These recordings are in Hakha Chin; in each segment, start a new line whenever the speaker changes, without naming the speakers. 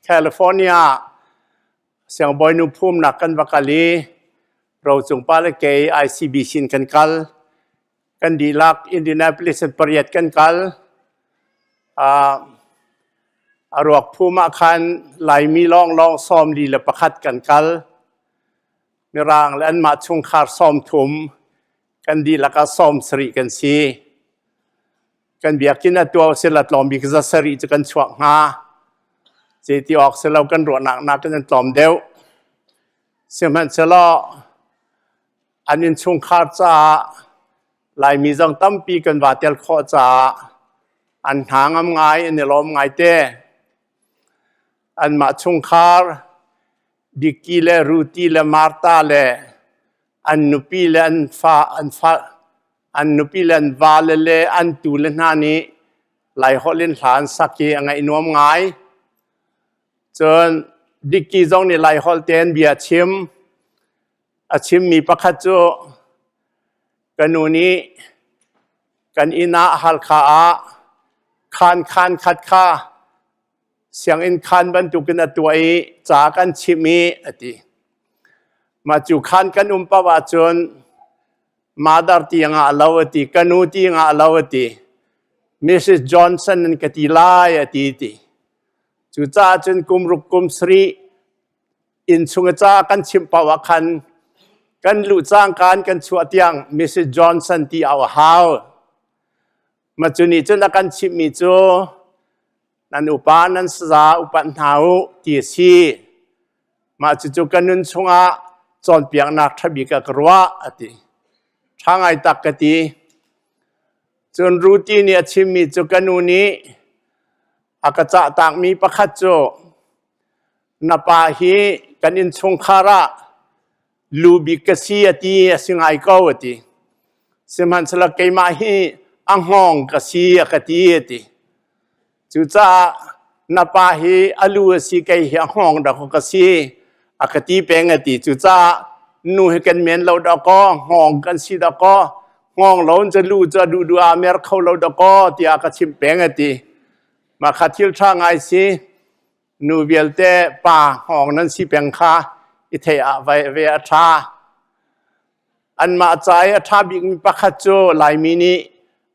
California siangbawinu phumnak kan va kal i Rocung pa le kei ICBC in kan kal. Kan dihlak Indianapolis in pariat kan kal. A ruak phum ah khan Laimi lawnglawng 41 kan kal. Mirang le anmah chungkhar 30, kan dihlak ah 70 kan si. Kan biakinn a tuah usila tlawm bik 700 cu kan chuak hnga. Zeiti awk si lo, kan ruahnak nakin an tlawm deuh. Sihmanhsehlaw an innchungkhar caah Laimi zong tampi kan vaa tel khawh caah an hna ngam ngai, an i lawm ngai te. Anmah chungkhar Diki le Ruti le Martha le an nupi le an fa an fa an nupi le an vale le an tule hna nih Laiholh in hla an sak i a ngaih nuam ngai. Cun Diki zong nih Laiholh tein bia a chim. A chimmi pakhat cu ka nu nih kan inn ah Halkha ah khaan khaan khat kha sianginn khaan bantukin a tuah i ca kan chimh i a ti. Mah cu khaan kan um paoh ahcun mother ti a ngah lo a ti, ka nu ti a ngah lo a ti, Mrs. Johnson an ka ti lai a ti ti. Cucaah cun kum ruk kum sarih inn chung i ca kan chimh paoh ah khan kan luh cangka in kan chuah tiang Mrs. Johnson ti au a hau. Mah cu nih cun a kan chimhmi cu nan upa nan saza upat hna u ti a si. Mah cucu ka nun chungah cawnpiaknak ṭha bik ah ka ruah a ti. Ṭha ngai tak ka ti. Cun Ruti nih a chimmi cu ka nu nih a ka cah takmi pakhat cu na pa hi kan innchungkhar ah lu bik ka si a ti, a si ngai ko a ti. Sihmanhsehlaw keimah hi a hngawng ka si a ka ti a ti. Cucaah na pa hi a lu a si, kei hi a hngawng dakaw ka si a ka ti peng a ti. Cucaah nu hi kan men lo dakaw, hngawng kan si dakaw, hngawng lo in cu lu cu a duh duh ah mer kho lo dakaw tiah ka chimh peng a ti. Mah kha thil ṭha ngai si. Nu vialte pa hngawng nan si peng kha i theih ah ve a ṭha. Anmah ca i a ṭha bikmi pakhat cu Laimi nih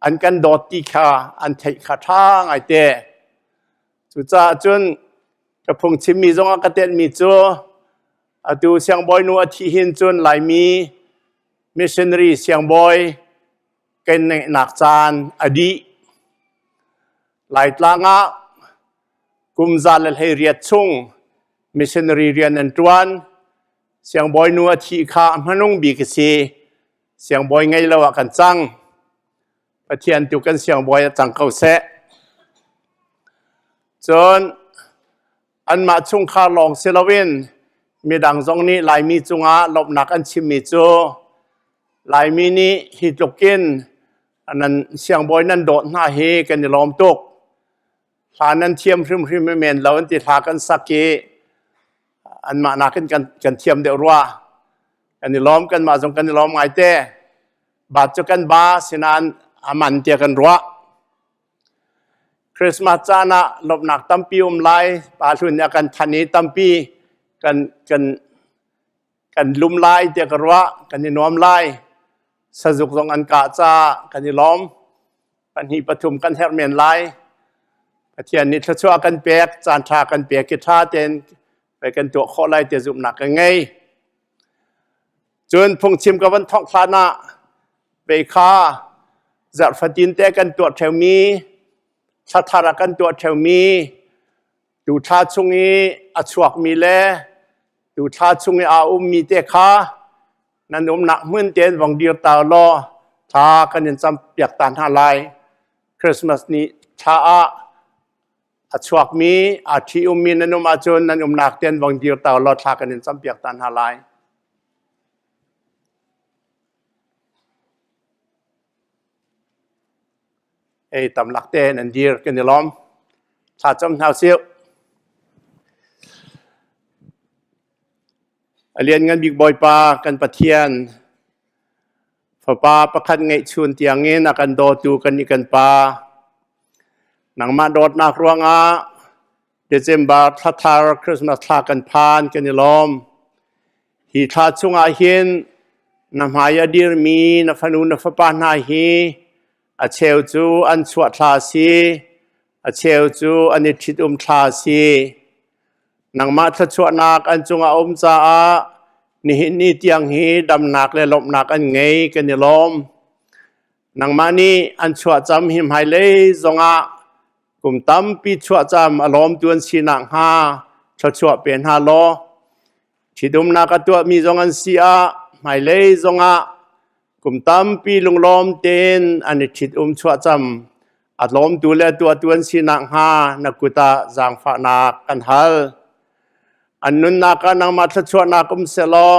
an kan dawt ti kha an theih kha ṭha ngaite. Cucaah cun ka phungchimmi zongah ka tenhmi cu atu siangbawinu a thih hin cun Laimi missionary siangbawi kan ngeihnak caan a dih. Laitlang ah kum 118 chung missionary rian an ṭuan. Siangbawinu a thih kha a hmanung bik a si. Siangbawi ngei lo ah kan cang. Pathian tu kan siangbawi ah cang ko seh. Cun anmah chungkhar lawng si loin midang zong nih Laimi cungah lawmhnak an chimmi cu Laimi nih hi tluk in nan siangbawi nan dawt hna hi kan i lawm tuk. Hla nan thiam hrimhrim i men lo an ti, hla kan sak i anmah nakin kan kan thiam deuh rua. Kan i lawm, kanmah zong kan i lawm ngaite. Bat cu kan ba, sinain a man tiah kan ruah. Christmas caan ah lawmhnak tampi um lai. Pa Hlun nih a kan than i tampi kan kan kan lum lai tiah ka ruah. Kan i nuam lai. Sazuk zong an kah caah kan i lawm. Pahnih pathum kan herh men lai. Pathian nih thluachuah kan pek, caan ṭha kan pek i ṭha tein pei kan tuah khawh lai ti zumhnak ka ngei. Cun phungchim ka van thawk hlan ah pei kha zarh fatin te kan tuah ṭheumi, thla thar ah kan tuah ṭheumi, tu thla chung i a chuakmi le tu thla chung i aa ummi te kha nan umnak hmun tein vong dir ta law thla kan in campiak ta hna lai. Christmas ni thla ah a chuakmi, aa ṭhi ummi nan um ahcun nan umnak tein vong dir ta law thla kan in campiak ta hna lai. Ei tam lak te nan dir, kan i lawm. Thla cam hna usih. A lianngan bik Bawipa kan Pathian, Fapa pakhat ngeihchun tiangin a kan dawtu kan i kan Pa, nangmah dawtnak ruangah December thla thar Christmas thla kan phan kan i lawm. Hi thla chungah hin na hmai a dirmi na fanu na fapa hna hi a cheu cu an chuah thla a si, a cheu cu an i ṭhitum thla a si. Nangmah thluachuahnak an cungah a um caah nihin ni tiang hi damnak le lawmhnak an ngei kan i lawm. Nangmah nih an chuahcam hi hmailei zongah kum tampi chuahcam a lawmtu an si nakhnga thluachuah pe hna law ṭhitumnak a tuahmi zong an si ah hmailei zongah kum tampi lunglawm tein an i ṭhitum chuahcam a lawmtu le a tuahtu an si nakhnga na kut ah zaangfahnak kan hal. An nunnak ah nangmah thluachuahnak um sehlaw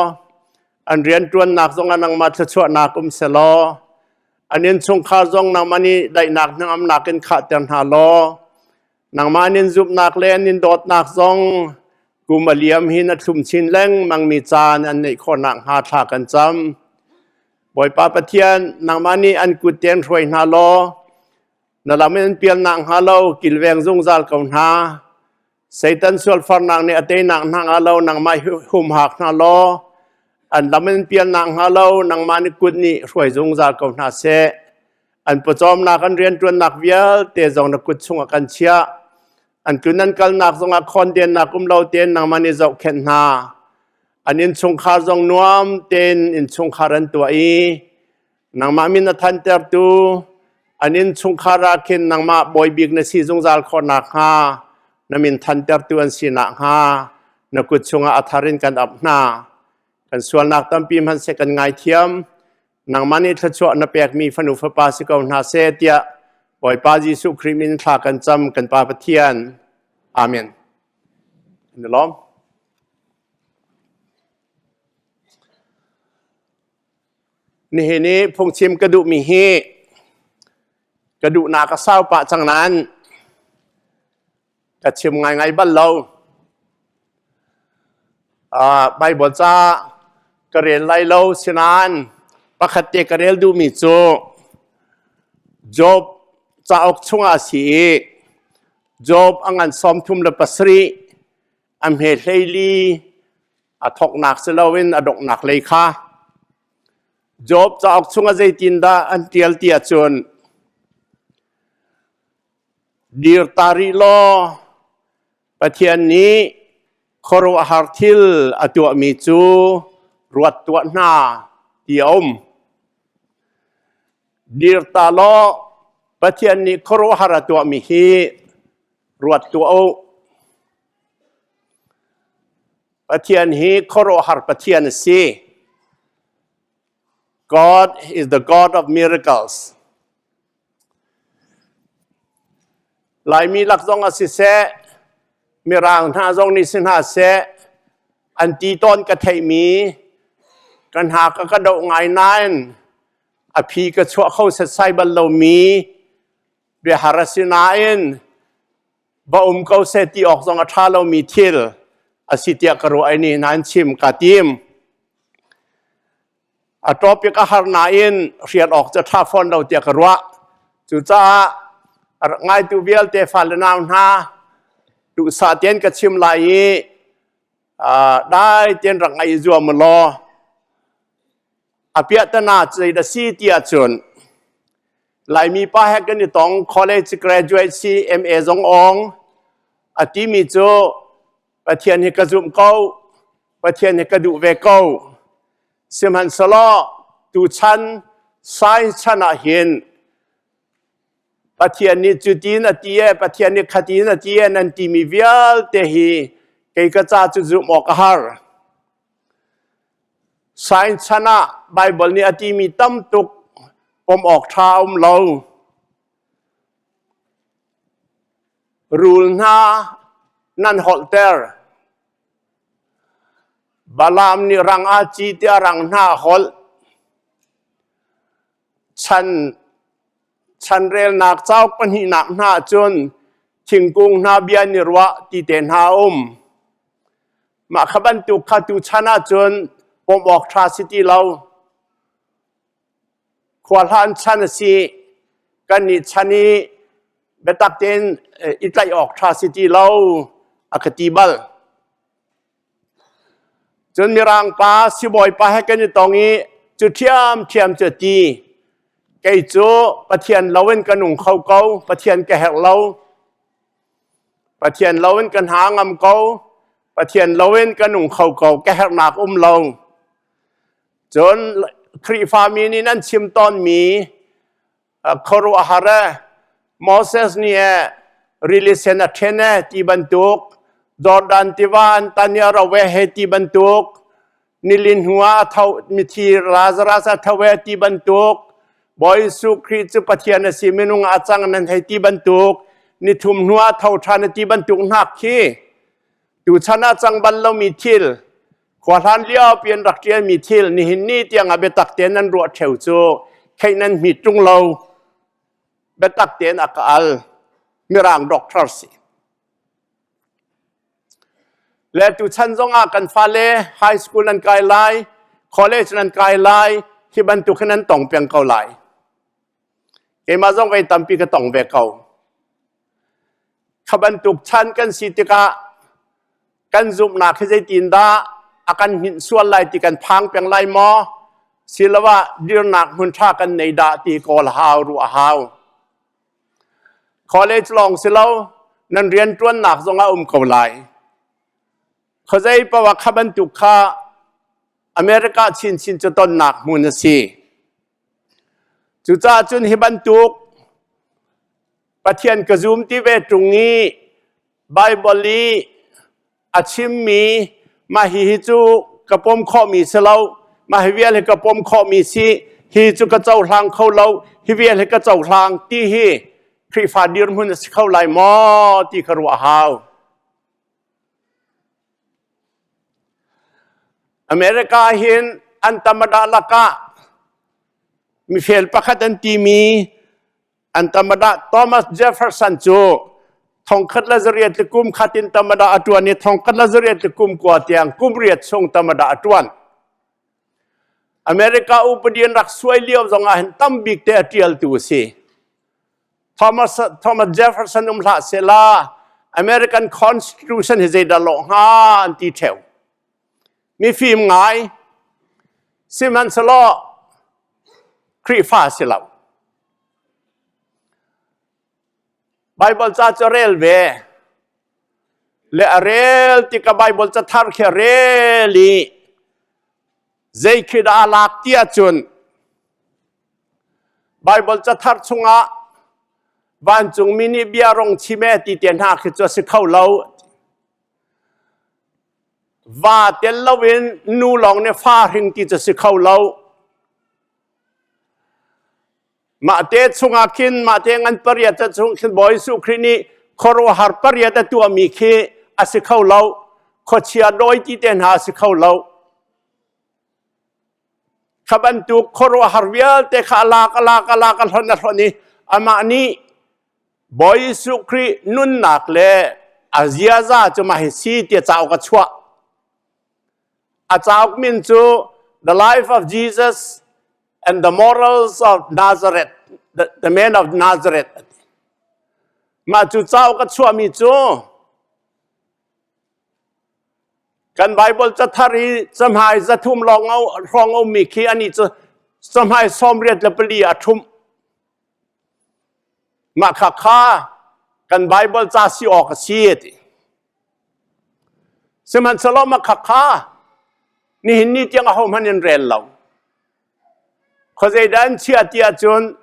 an rianṭuannak zongah nangmah thluachuahnak um sehlaw an innchungkhar zong nangmah nih daihnak hnangamnak in khahter hna law nangmah an in zumhnak le an in dawtnak zong kum a liam hi na thlum chin lengmangmi caan an neih khawh nakhnga thla kan cam. Bawipa Pathian, nangmah nih an kut tein hruai hna law na lam in an pial nakhnga lo kilveng zungzal ko hna. Satan sualfarnak nih a teinak hna hnga lo nangmah humhak hna law an lam in pialnak hnga lo nangmah nih kut nih hruai zungzal ko hna seh. An pawcawmnak an rianṭuannak vialte zong na kut chungah kan chiah. An tlun an kalnak zongah khawndennak um lo tein nangmah nih zohkhenh hna. An innchungkhar zong nuam tein innchungkhar an tuah i Nangmah min a thantertu an innchungkhar ah khin nangmah bawi bik na si zungzal khawh nakhnga na min thantertu an si nakhnga na kut chungah a thar in kan ap hna. Kan sualnak tampi hmanhseh kan ngaithiam. Nangmah nih thluachuah na pekmi fanu fapa si ko hna seh tiah Bawipa Jesuh Khrih min thla kan cam kan Pa Pathian. Amen. Kan i lawm. Nihin i phungchim ka duhmi hi ka duhnak a sau pah cang nain ka chim ngaingai bal lo. Baibal ca ka rel lai lo sinain pakhat te ka rel duhmi cu Job cauk chungah a si i Job a ngan 37 a hme 14 a thawknak si loin a donghnak lei kha Job cauk chungah zeitindah an ṭial ti ahcun dir ta rih law Pathian nih khuaruahhar thil a tuahmi cu ruat tuah hna ti a um. Dir ta law Pathian nih khuaruahhar a tuahmi hi ruat tuah u. Pathian hi khuaruahhar Pathian a si. God is the God of miracles. Laimi lak zong ah siseh, Mirang hna zong nih si hna seh, an ti tawn ka theihmi kan hna ka ka doh ngai nain a phi ka chuah kho setsai bal lomi biahar a si nain va um ko seh ti awk zong a ṭha lomi thil a si tiah ka ruah i ni nain chim ka tim. A topic a har nain hrial awk cu a ṭha fawn lo tiah ka ruah. Cucaah a rak ngaitu vialte fale nau hna duhsah tein ka chim lai i dai tein rak ngaih i zuam u law a piahtana zei dah si ti ahcun Laimi pa he kan i tong college graduate si MA zong ong a timi cu Pathian hi ka zumh ko Pathian hi ka duh ve ko sihmanhsehlaw tuchan science chan ah hin Pathian nih cutin a ti e Pathian nih khatin a ti e nan timi vialte hi kei ka ca cu zumh awk a har Science chan ah Baibal nih a timi tam tuk pom awk ṭha a um lo. Rul hna nan holhter. Balaam nih rang aa ci tiah rang hna a holh. Chan chanrelnak cauk pahnihnak hna ahcun thingkung hna bia an i ruah ti te hna a um. Mah kha bantuk kha tuchan ahcun pom awk ṭha si ti lo. Khua hlan chan a si. Kannih chan i biatak tein i tlaih awk ṭha si ti lo. A ka ti bal. Cun Mirang pa sibawi pa he kan i tong i cu ṭhiamṭhiam cu a ti. Kei cu Pathian loin ka nung kho ko, Pathian ka herh lo. Pathian loin ka hna ngam ko, Pathian loin ka nung kho ko, ka herhnak um lo. Cun Khrihfami nih nan chim tawnmi khuaruahhar e Moses nih e rili sen a ṭhen e ti bantuk Jordan tiva an tan i a ro e he ti bantuk nilin hnu ah a tho mithi Lazarus a tho e ti bantuk Bawi Jesuh Khrih cu Pathian a si minung ah a cang nan hei ti bantuk nithum hnu ah tho ṭhan a ti bantuk hnak khi tuchan ah cang bal lomi thil Khua hlan lio pi an rak ṭialmi thil nihin ni tiang ah biatak tein nan ruah ṭheo cu theih nan hmit ṭung lo. Biatak tein a ka al. Mirang doctor si. Le tuchan zong ah kan fale high school nan kai lai, college nan kai lai, hi bantuk hin nan tong peng ko lai. Keimah zong voi tampi ka tong ve ko. Kha bantuk chan kan si tikah kan zumhnak hi zeitindah a kan hninh sual lai ti kan phang peng lai maw? Siloah dirnak hmun ṭha kan nei dah ti kawl hau ruah hau. College lawng si lo, nan rianṭuannak zong ah um ko lai. Khuazei paoh ah kha bantuk kha America chinchin cu tonnak hmun a si. Cucaah cun hi bantuk Pathian ka zum ti ve ṭung i Baibal i a chimmi mah hihi cu ka pom khawhmi si lo, mah hi vial hi ka pom khawhmi si, hi cu ka cohlang kho lo, hi vial hi ka cohlang ti hi Khrihfa dirhmun a si kho lai maw ti kha ruah a hau. America hin an tamada lakah mifel pakhat an timi an tamada Thomas Jefferson cu thongkhat le zariat le kum khat in tamada a ṭuan i thongkhat le zariat le kum kua tiang kum riat chung tamada a ṭuan. America upadi an rak suai lio zong ah hin tam bik te a ṭialtu a si. Thomas, Thomas Jefferson um hlah sehla American Constitution hi zeidah lawh hnga an ti ṭheo. Mifim ngai, sihmanhsehlaw Khrihfa si lo. Baibal ca cu rel ve. Le a rel tikah Baibal ca thar khi a rel i zei khi dah a lak ti ahcun Baibal cathar chungah vancungmi nih bia rong chim e ti te hna khi cu a si kho lo. Va tel loin nu lawng nih fa hring ti cu a si kho lo. Mah te chungah khin mah te ngan pariat a chung khin Bawi Jesuh Khrih nih khuaruahhar pariat a tuahmi khi a si kho lo. Khuachia dawi ti te hna a si kho lo. Kha bantuk khuaruahhar vialte kha a lak a lak a lak a hlonh a hlonh i amah nih Bawi Jesuh Khrih nunnak le a ziaza cu mah hi si tiah cauk a chuah. A cauk min cu The Life of Jesus and the Morals of Nazareth, the, the Man of Nazareth. Mah cu cauk a chuahmi cu Kan Baibal cathar i cahmai 300 lawng hrawng a ummi khi anih cu cahmai 84 a ṭhumh. Mah kha kha kan Baibal ca si awk a si a ti. Sihmanhsehlaw mah kha kha nihin ni tiang ahohmanh in rel lo. Khuazei dah an chiah ti ahcun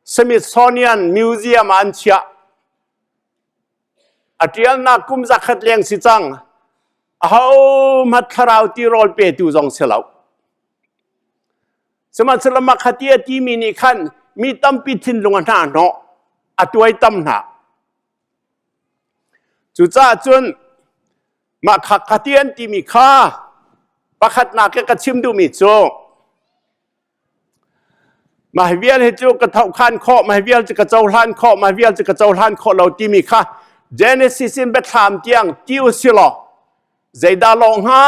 Smithsonian Museum ah an chiah. A ṭialnak kum zakhat leng si cang. Ahohmanh thlarau tirawl petu zong si lo. Sihmanhsehlaw mah kha ti a timi nih khan mi tampi thinlung a hna hnawh, a tuaitam hna. Cucaah cun mah kha kha ti an timi kha pakhatnak i ka chim duhmi cu Mah vial hi cu ka thohkhan khawh, mah vial cu ka cohlan khawh, mah vial cu ka cohlan khawh lo timi kha Genesis in biathlam tiang ti u si law zeidah lawh hnga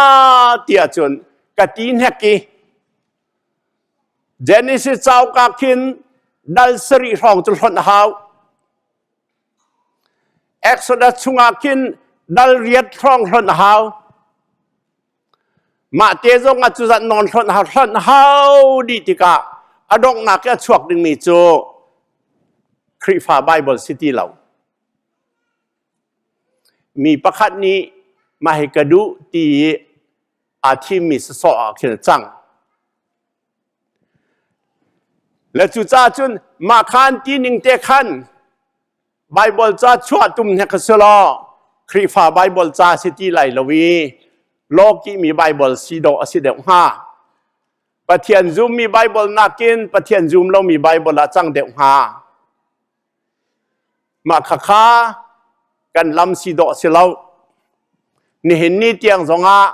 ti ahcun ka ti hnek i Genesis cauk ah khin dal sarih hrawng cu hlonh a hau. Exodus chungah khin Dal riat hrawng hlonh a hau. Mah te zong ah cuzat nawn hlonh hau hlonh hau dih tikah a donghnak i a chuak dingmi cu Khrihfa Bible si ti lo. Mi pakhat nih mah hi ka duh ti i aa thimmi sawsawh ah khin a cang. Le cucaah cun mah khan ti ning te khan Baibal ca chuah tum hnek a si law Khrihfa Baibal ca si ti lai lo i lawkihmi Baibal si dawh a si deuh hnga. Pathian zummi Baibal nakin Pathian zum lomi Baibal ah cang deuh hnga. Mah khakha kan lam si dawh si lo. Nihin ni tiang zongah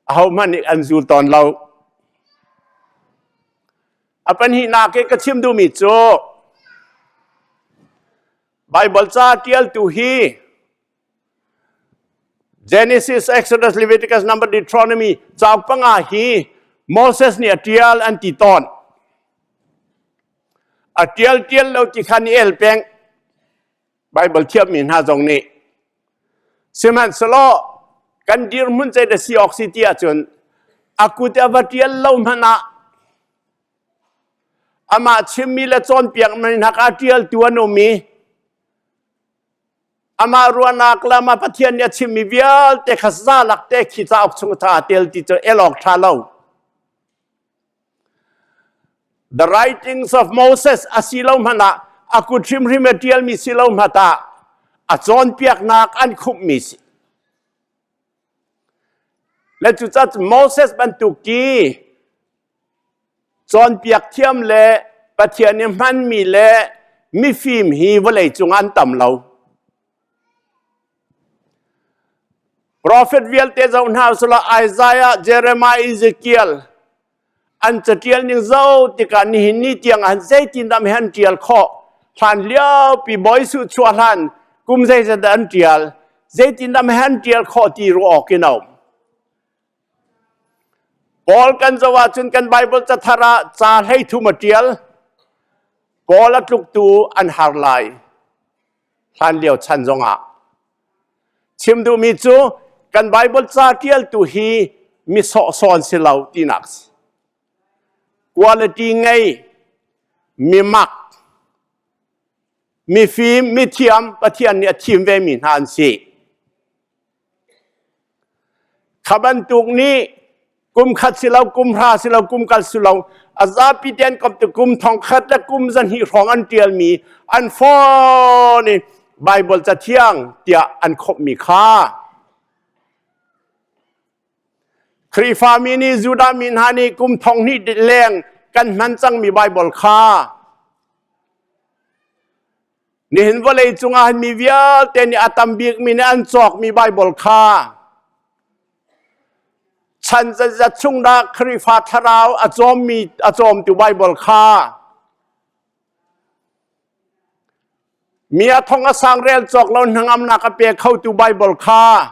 ahohmanh nih an zul tawn lo. A pahnihnak i ka chim duhmi cu Baibal ca ṭialtu hi Genesis, Exodus, Leviticus, Number, Deuteronomy cauk panga hi Moses nih a ṭial an ti tawn. A ṭial ṭial lo ti kha ni el peng. Baibal thiammi hna zong nih. Sihmanhsehlaw kan dirhmun zei dah si awk si ti ahcun a kut a va ṭial lo hmanh ah amah chimmi le cawnpiakmi hna kha ṭialtu an um i amah ruahnak le amah Pathian nih a chimmi vialte kha zalak te khi cauk chung aa tel ti cu el awk ṭha lo. The writings of Moses a si lo hmanh ah a kut hrimhrim a ṭialmi si lo hmanh ah a cawnpiaknak an khumhmi si. Le cucaah Moses bantuk ki cawnpiak thiam le Pathian i hmanmi le mifim hi vawlei cung an tam lo. Profet vialte zoh hna usulaw Isaiah, Jeremiah, Ezekiel an caṭial ning zoh tikah nihin ni tiang ah zeitindah mei an ṭial khawh? Hlan liopi Bawi Jesuh chuah hlan kum zeizat dah an ṭial? Zeitindah mei an ṭial khawh ti ruah awk in a um. Paul kan zoh ahcun kan Baibal cathar ah ca 13 a ṭial. Paul a tluktu an har lai. Hlan lio chan zongah. Chim duhmi cu kan Baibal ca ṭialtu hi mi sawhsawh an si lo tinak si. Quality ngei, mi mak, mifim, mithiam Pathian nih a thim vemi hna an si. Kha bantuk nih kum khat si lo, kum hra si lo, kum kal si lo, a zapi te an kop tu kum thong khat le kum zahnih hrawng an ṭialmi an phone i Baibal cathiang tiah an khopmi kha Khrihfami nih Judah mi hna nih kum thong hnih leng kan hman cangmi Baibal kha Nihin vawlei cungah mi vialte nih a tam bikmi nih an cawkmi Baibal kha chan zeizat chung dah Khrihfa thlarau a cawmmi a cawmtu Baibal kha mi a thong a sang rel cawk lo hnangamnak a pe khotu Baibal kha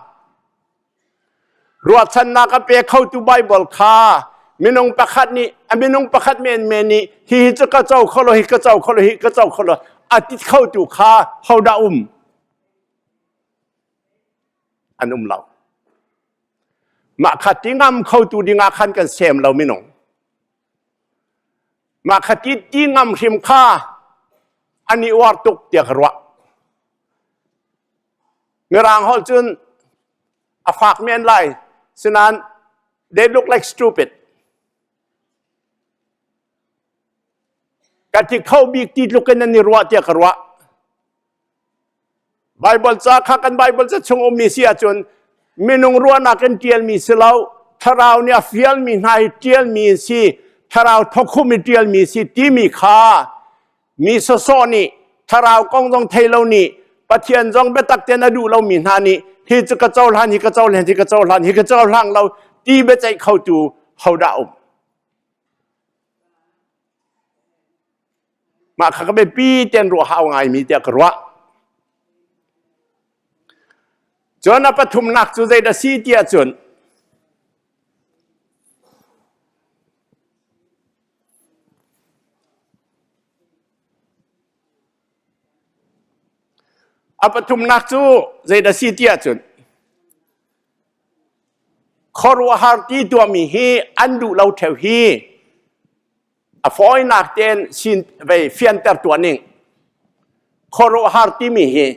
Ruahchannak a pe khotu Baibal kha minung pakhat nih a minung pakhat menmen nih hihi cu ka co kho lo hi ka co kho lo hi ka co kho lo a ti khotu kha hodah um an um lo. Mah kha ti ngam khotu dingah khan kan sem lo minung. Mah kha ti ti ngam hrim kha an i uar tuk tiah ka ruah. Mirang holh cun a fak men lai. Sinain they look like stupid. Ka ti kho bik ti tluk in an i ruah tiah ka ruah. Bible ca kha kan Bible ca chung ummi si ahcun minung ruahnak in ṭialmi si lo, thlarau nih a fialmi hna hi ṭialmi in si, thlarau thawkhum i ṭialmi si timi kha Mi sawsawh nih thlarau kong zong thei lo nih Pathian zong biatak tein a duh lomi hna nih hi cu ka cohlan hi ka cohlan hi ka cohlan hi ka cohlang lo ti biaceih khotu hodah um mah kha ka biapi tein ruah hau ngaimi tiah ka ruah cun a pathumnak cu zeidah si tiah cun A pathumnak cu zeidah si ti ahcun khuaruahhar ti tuahmi hi an duh lo ṭheo hi a fawinak tein sin vei fianter tuah ning. Khuaruahhar timi hi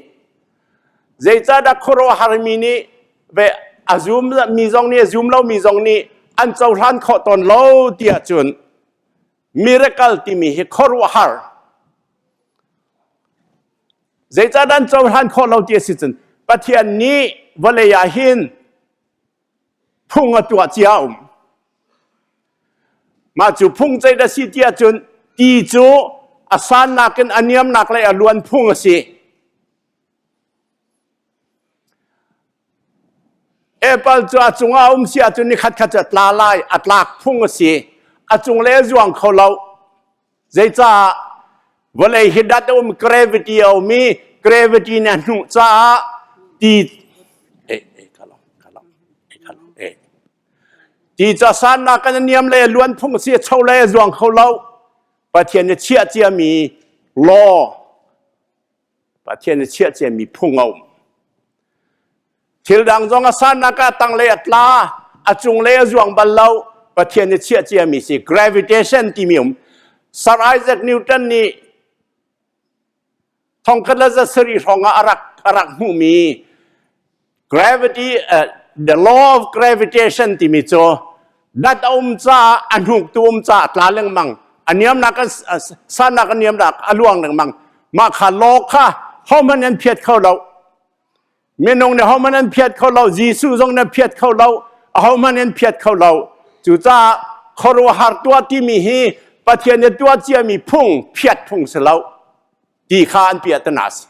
zeicahdah khuaruahhar mi nih ve a zum mi zong nih a zum lo mi zong nih an cohlan khawh tawn lo ti ahcun miracle timi hi khuaruahhar Zeicahdah an cohlan khawh lo ti a si cun Pathian nih vawlei ah hin phung a tuah cia a um. Mah cu phung zeidah a si ti ahcun ti cu a sannak in a niamnak lei a luan phung a si. Apple cu a cungah a um si ahcun ni khat khat cu a tla lai, a tlak phung a si. A cunglei a zuang kho lo. Zeicah vawlei hi dat a um gravity a um i gravity nih a hnuh caah ti eh eh ka lo eh ka lo eh ti ca sannak kan a niam le a luan phung si a cho le a zuang kho lo. Pathian nih chiah ciami law Pathian nih chiah ciami phung a um. Thil dang zong a sannak ah tanglei a tla, a cunglei a zuang bal lo. Pathian nih chiah ciami si gravitation timi um. Sir Isaac Newton nih thongkhat le zasarih hrawng ah a rak a rak hmuhmi gravity the law of gravitation timi cu dat a um caah a hnuktu um caah a tla lengmang a niamnak sannak a niamnak a luang lengmang mah kha law kha hohmanh an phiat kho lo minung nih hohmanh an phiat kho lo Jesuh zong nih phiat kho lo ahohmanh an phiat kho lo cucaah khuaruahhar tuah timi hi Pathian nih tuah ciami phung phiat phung si lo ti kha an piah tana si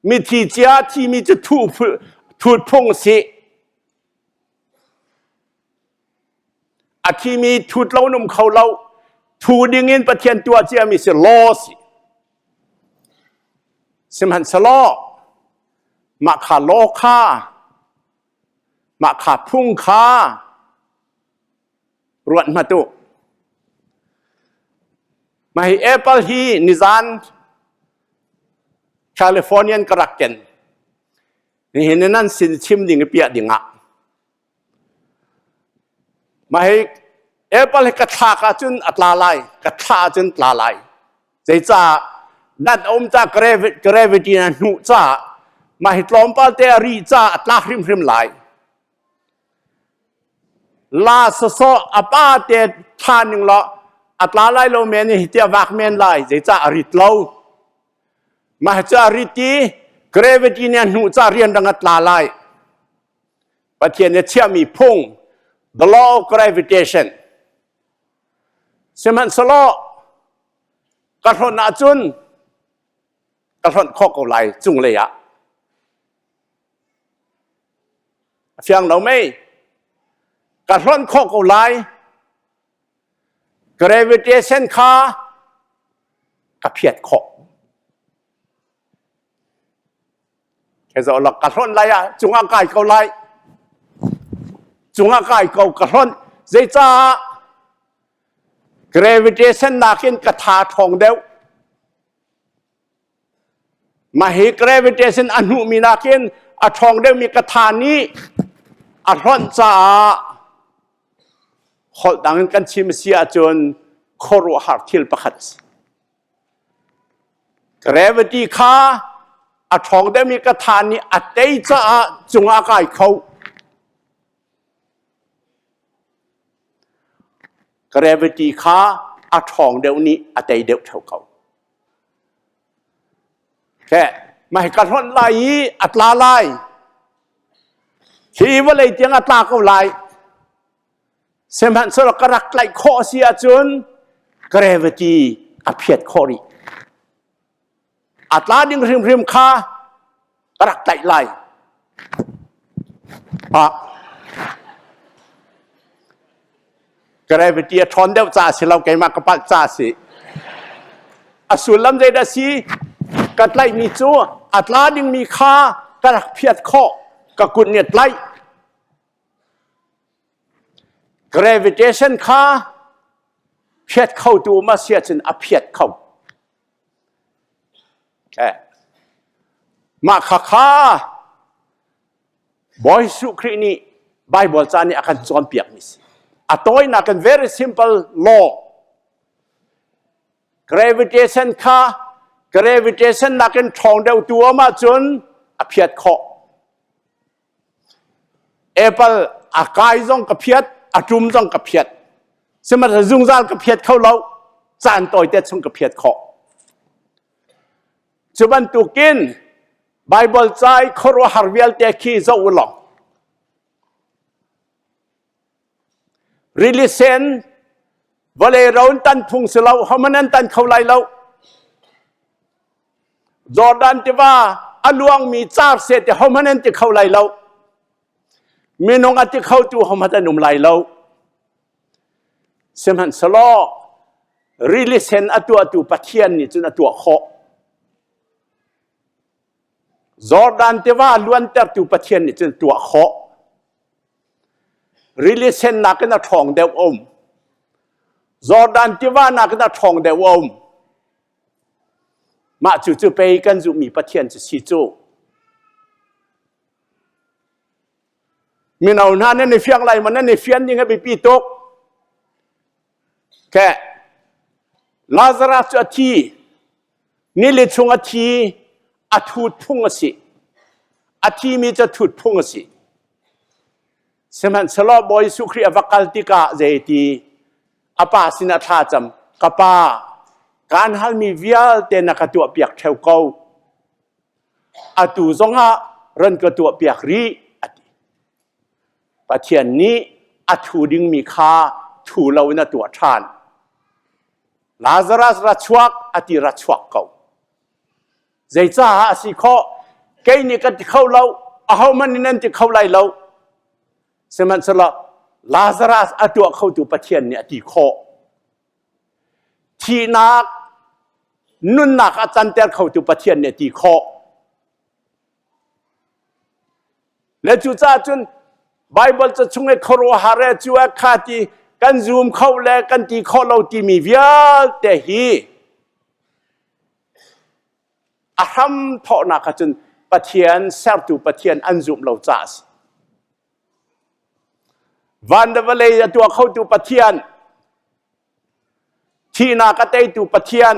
Mithi cia thimi cu thut phung si. A thimi thut lo num kho lo. Thu ding in Pathian tuah ciami si law si. Sihmanhsehlaw mah kha law kha mah kha phung kha ruat hmat u. Mah hi apple hi nizan Californian ka rak ken. Nihin in nan sin chim ding i piah ding ah. Mah hi apple hi ka thlak ahcun a tla lai, ka thlah ahcun tla lai. Zeicah dat a um ca gravity na hnuh caah mah hi tlawmpal te a ri caah a tlak hrimhrim lai. La sawsawh a pa te thla ning law a tla lai lo men hi tiah vak men lai zeicah a rit lo mah cu a rit i gravity nih a hnuh ca rianrang a tla lai Pathian nih a chiahmi phung the law of gravitation sihmanhsehlaw ka hlonh ahcun ka hlonh khawh ko lai cunglei ah A fiang lo mei? Ka hlonh khawh ko lai. Gravitation kha ka phiat khawh. Ke zoh lak ka hlonh lai ah cungah kai ko lai. Cungah kai ko ka hlonh. Zeicah gravitation nakin ka tha ṭhawng deuh. Mah hi gravitation a hnuhmi nakin a ṭhawng deuhmi ka tha nih a hlonh caah holh dang in kan chim a si ahcun khuaruahhar thil pakhat a si. Gravity kha a ṭhawng deuhmi ka tha nih a tei caah cungah a kai kho. Gravity kha a ṭhawng deuh nih a tei deuh ṭheo ko. Mah hi ka hlonh lai i a tla lai. Hi vawlei tiang a tla ko lai. Sihmanhsehlaw ka rak tlaih khawh a si ahcun gravity a phiat khawh rih. A tla ding hrimhrim kha ka rak tlaih lai. Ah. Gravity a ṭhawn deuh ca si lo keimah ka palh ca si. A sullam zeidah si? Ka tlaihmi cu a tla dingmi kha ka rak phiat khawh. Ka kut nih a tlaih. Gravitation kha phiat khotu um a si ahcun a phiat kho. Okay. Mah khakha Bawi Jesuh Khrih nih Bible ca nih a kan cawnpiakmi si. A tawinak in very simple law. Gravitation kha gravitation nakin ṭhawng deuh tu um ahcun a phiat khawh. Apple a kai zong ka phiat, a ṭum zong ka phiat. Sihmanhsehlaw zungzal ka phiat kho lo, caan tawite chung ka phiat khawh. Cu bantukin Bible ca i khuaruahhar vialte khi zoh u law rili sen vawlei ro in tan phung si lo homan an tan kho lai lo Jordan tiva a luangmi car se te homan an ti kho lai lo minung a ti kho tu homan an um lai lo sihmanhsehlaw rili sen a tuahtu Pathian nih cun a tuah khawh Jordan tiva luantertu Pathian nih cun tuah khawh. Rili sen nakin a ṭhawng deuh um. Jordan tiva nakin a ṭhawng deuh um. Mah cu cu pei kan zumhmi Pathian cu si cu. Mino hna nan i fiang lai maw nan i fian ding a biapi tuk. Ke Lazarus cu a thi. Nili chung a thi, a thut phung a si. A thimi cu thut phung a si. Sihmanhsehlaw Bawi Jesuh Khrih a va kal tikah zeiti a pa sinah thla cam, ka pa, kaan halmi vialte na ka tuahpiak ṭheo ko. Atu zongah ran ka tuahpiak rih, a ti. Pathian nih a thu dingmi kha thu loin a tuah ṭhan. Lazarus ra chuak a ti ra chuak ko. Zeicaah a si khawh? Kei nih kan ti kho lo, ahohmanh nih nan ti kho lai lo. Sihmanhsehlaw Lazarus a tuah khotu Pathian nih a ti khawh. Thihnak nunnak a canter khotu Pathian nih a ti khawh. Le cucaah cun Baibal ca chung i khuaruahhar e cu e kha ti kan zum kho le kan ti khawh lo timi vialte hi a hram thawhnak ah cun Pathian sertu Pathian an zumh lo caah a si. Van le vawlei a tuah khotu Pathian Thihnak a teitu Pathian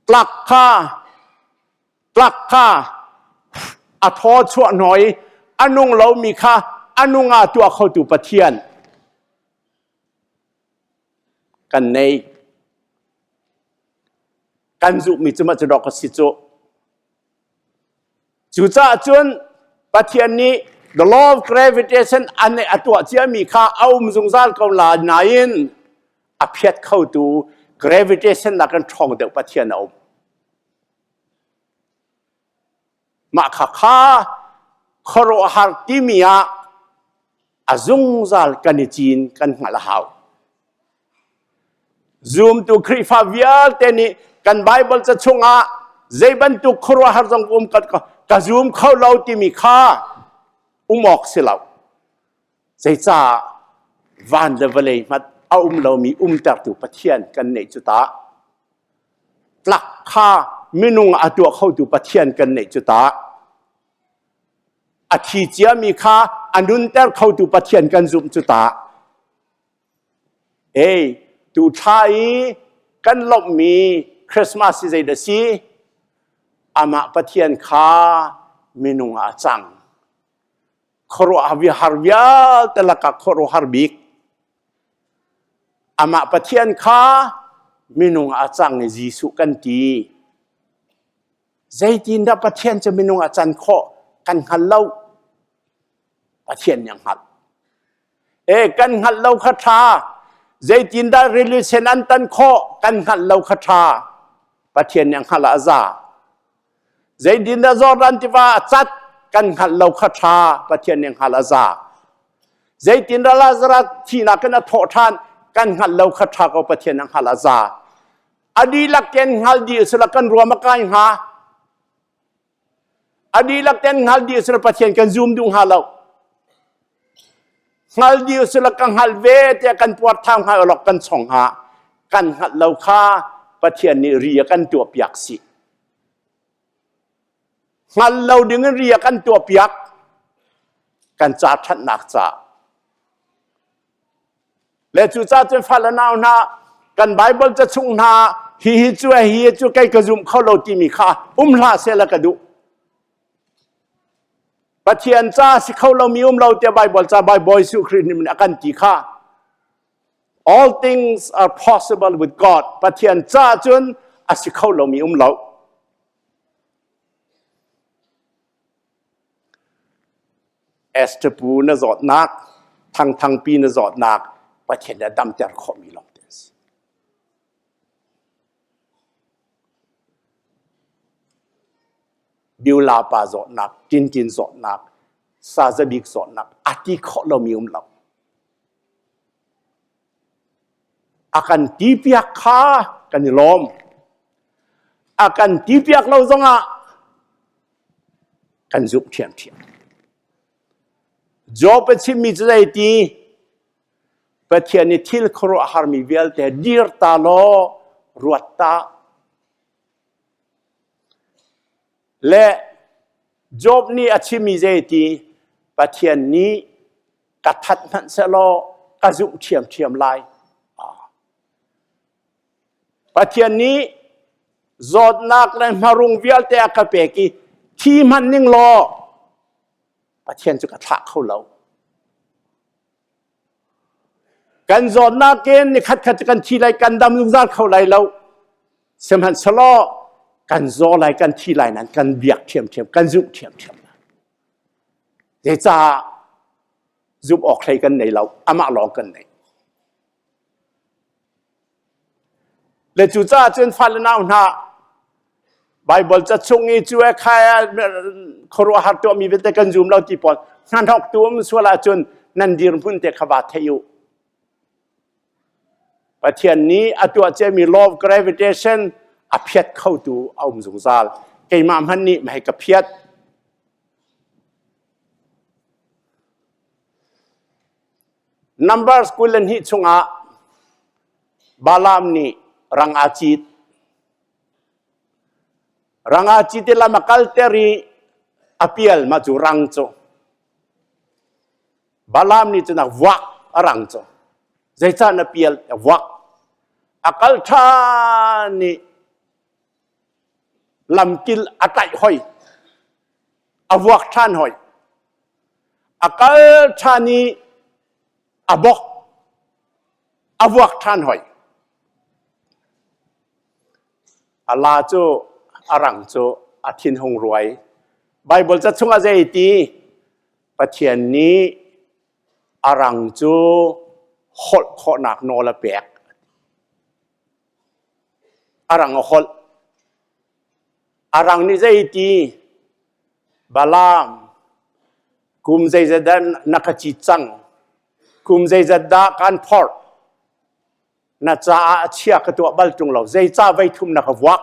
tlak kha tlak kha a thaw chuah hnawh i a nung lomi kha a nung ah tuah khotu Pathian kan nei. Kan zumhmi cu mah cu dawk a si cu. Cucaah cun Pathian nih the law of gravitation an a tuah ciami kha a um zungzal ko la nain a phiat khotu gravitation nakin ṭhawng deuh Pathian a um. Mah kha kha khuaruahhar timi ah a zungzal kan i cin kan hngalh a hau. Zumtu Khrihfa vialte nih kan Baibal ca chungah zei bantuk khuaruahhar zong um ka, ka zum kho lo timi kha um awk si lo. Zeicah van le vawlei hmat a um lomi umtertu Pathian kan neih cu ta. Tlak kha minung a tuah khotu Pathian kan neih cu ta. A thi ciami kha a nunter khotu Pathian kan zumh cu ta. Ei, tu thla i kan lawmhmi Christmas hi zeidah si? Amah Pathian kha minung ah a cang. Khuaruahhar vialte lakah khuaruahhar bik. Amah Pathian kha minung ah a cang i Jesuh kan ti. Zeitindah Pathian cu minung ah can khawh kan hngal lo. Pathian nih a hngalh. E kan hngalh lo kha ṭha. Zeitindah rili sen an tan khawh kan hngalh lo kha ṭha. Pathian nih a hngalh ah a za. Zeitindah Jordan tiva a cat kan hngalh lo kha ṭha. Pathian nih a hngalh a za. Zeitindah Lazarus thihnak in a thawh ṭhan kan hngalh lo kha ṭha ko Pathian nih a hngalh a za. A dihlak ten hngal dih sila kan ruam a kai hnga. A dihlak ten hngal dih sila Pathian kan zum duh hnga lo. Hngal dih sila ka hngal ve tiah kan puar thang hnga lok kan chong hnga. Kan hngalh lo kha Pathian nih ri a kan tuahpiak si. Hngal lo ding in ri a kan tuahpiak kan ca ṭhatnak ca. Le cucaah cun fale nau hna kan Bible ca chung hna hi hi cu hi cu kei ka zum kho lo timi kha um hlah seh la ka duh. Pathian ca si kho lomi um lo tiah Bible ca Bible Jesuh Khrih nih a kan ti kha. All things are possible with God. Pathian ca cun a si kho lomi um lo. Esther pu na zawtnak, thangthang pi na zawtnak, Pathian nih a damter khawhmi lawng te a si. Beulah pa zawtnak, Tintin zawtnak, Sazabik zawtnak a ti khawh lomi um lo. A kan tipiak kha kan i lawm. A kan tipiak lo zongah kan zumh ṭhiamṭhiam. Job a chimmi cu zei ti? Pathian i thil khuaruahharmi vialte dir ta law ruat ta. Le Job nih a chimmi zei ti? Pathian nih ka that hmanh sehlaw ka zumh ṭhiamṭhiam lai. Pathian nih zawtnak le hmarung vialte a ka pek i thi hmanh ning law Pathian cu ka thlah kho lo. Kan zawtnak in nikhat khat cu kan thi lai, kan dam zungzal kho lai lo. Sihmanhsehlaw kan zaw lai, kan thi lai nan kan biak ṭhiamṭhiam, kan zumh ṭhiamṭhiam lai. Zeicah zumh awk hlei kan nei lo, amah lawng kan nei. Le cucaah cun fale nau hna Bible ca chung i cu e khai khuaruahhar tuahmi vialte kan zum lo ti pawl hnahnawk tu um sual ahcun nan dirhmun te kha va thei u. Pathian nih a tuah ciami law of gravitation a phiat khotu a um zungzal. Keimah hmanh nih mei ka phiat. Numbers 22 chungah Balaam nih rang aa cit. Rang aa cit i lam a kalter i a pial mah cu rang cu. Balaam nih cun a vuak a rang cu. Zeicah na pial? A vuak. A kal ṭhan i lamkil a tlaih hoi. A vuak ṭhan hoi. A kal ṭhan i a bok a vuak ṭhan hoi. A la cu a rang cu a thinhung ruai. Baibal ca chungah zei ti Pathian nih a rang cu holh khawhnak nawl a pek. A rang a holh. A rang nih zei ti Balaam, kum zeizat dah na ka cit cang? Kum zeizat dah kaan phorh? Na caah a chia ka tuah bal ṭung lo. Zeicah voi thum na ka vuak?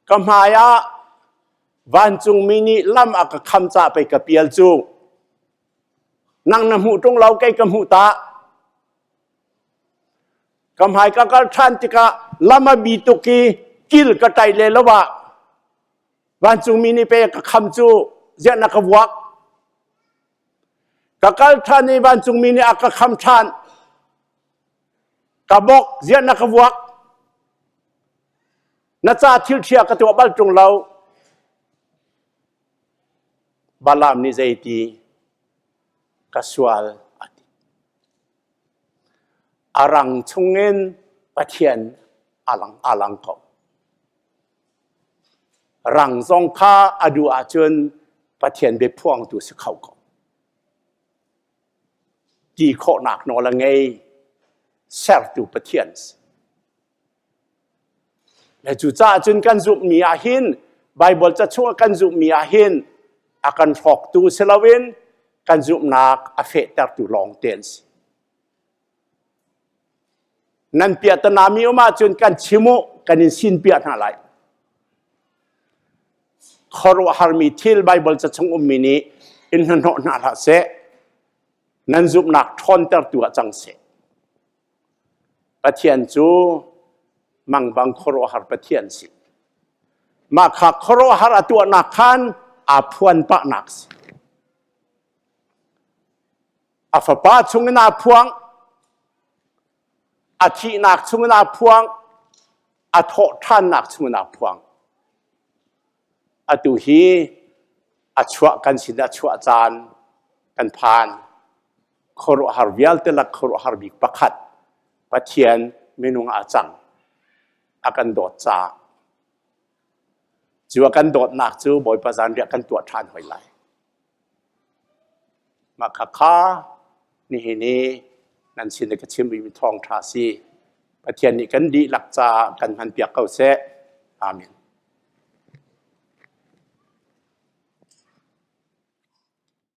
Ka hmai ah vancungmi nih lam a ka kham caah pei ka pial cu. Nang na hmuh ṭung lo, kei ka hmuh ta. Ka hmai ka kal ṭhan tikah lam a bi tuk i kil ka ṭai le lo ah vancungmi nih pei ka kham cu ziah na ka vuak. Ka kal ṭhan i vancungmi nih a ka kham ṭhan. Ka bok ziah na ka vuak. Na ca thil ṭhia ka tuah bal ṭung lo. Balaam nih zeiti ka sual a ti. A rang chungin Pathian a lang, a lang ko. Rang zong kha a duh ahcun Pathian biaphuangtu si kho ko. Ti khawhnak nawl a ngei. Sertu Pathian si. Le cucaah cun kan zumhmi ah hin Baibal ca chungah kan zumhmi ah hin a kan hrawktu si loin kan zumhnak a fehtertu lawng te an si. Nan piahtana mi um ahcun kan chim u, kan in sin piah hna lai. Khuaruahharmi thil Baibal ca chung ummi nih in hnahnawh hna hlah seh. Nan zumhnak ṭhawntertu ah cang seh. Pathian cu mangbang khuaruahhar Pathian si. Mah kha khuaruahhar a tuahnak khan aa phuan pahnak si. A fapa chungin aa phuang, a thihnak chungin aa phuang, a thawh ṭhannak chungin aa phuang. Atu hi a chuah kan sin a chuah caan kan phan. Khuaruahhar vialte lak khuaruahhar bik pakhat Pathian minung ah a cang. A kan dawt caah. Cu a kan dawtnak cu Bawipa zanriah kan tuah ṭhan hoi lai. Mah khakha nihin i nan sin i ka chimmi thawngṭha a si. Pathian nih kan dihlak caah kan hmanpiak ko seh. Amen.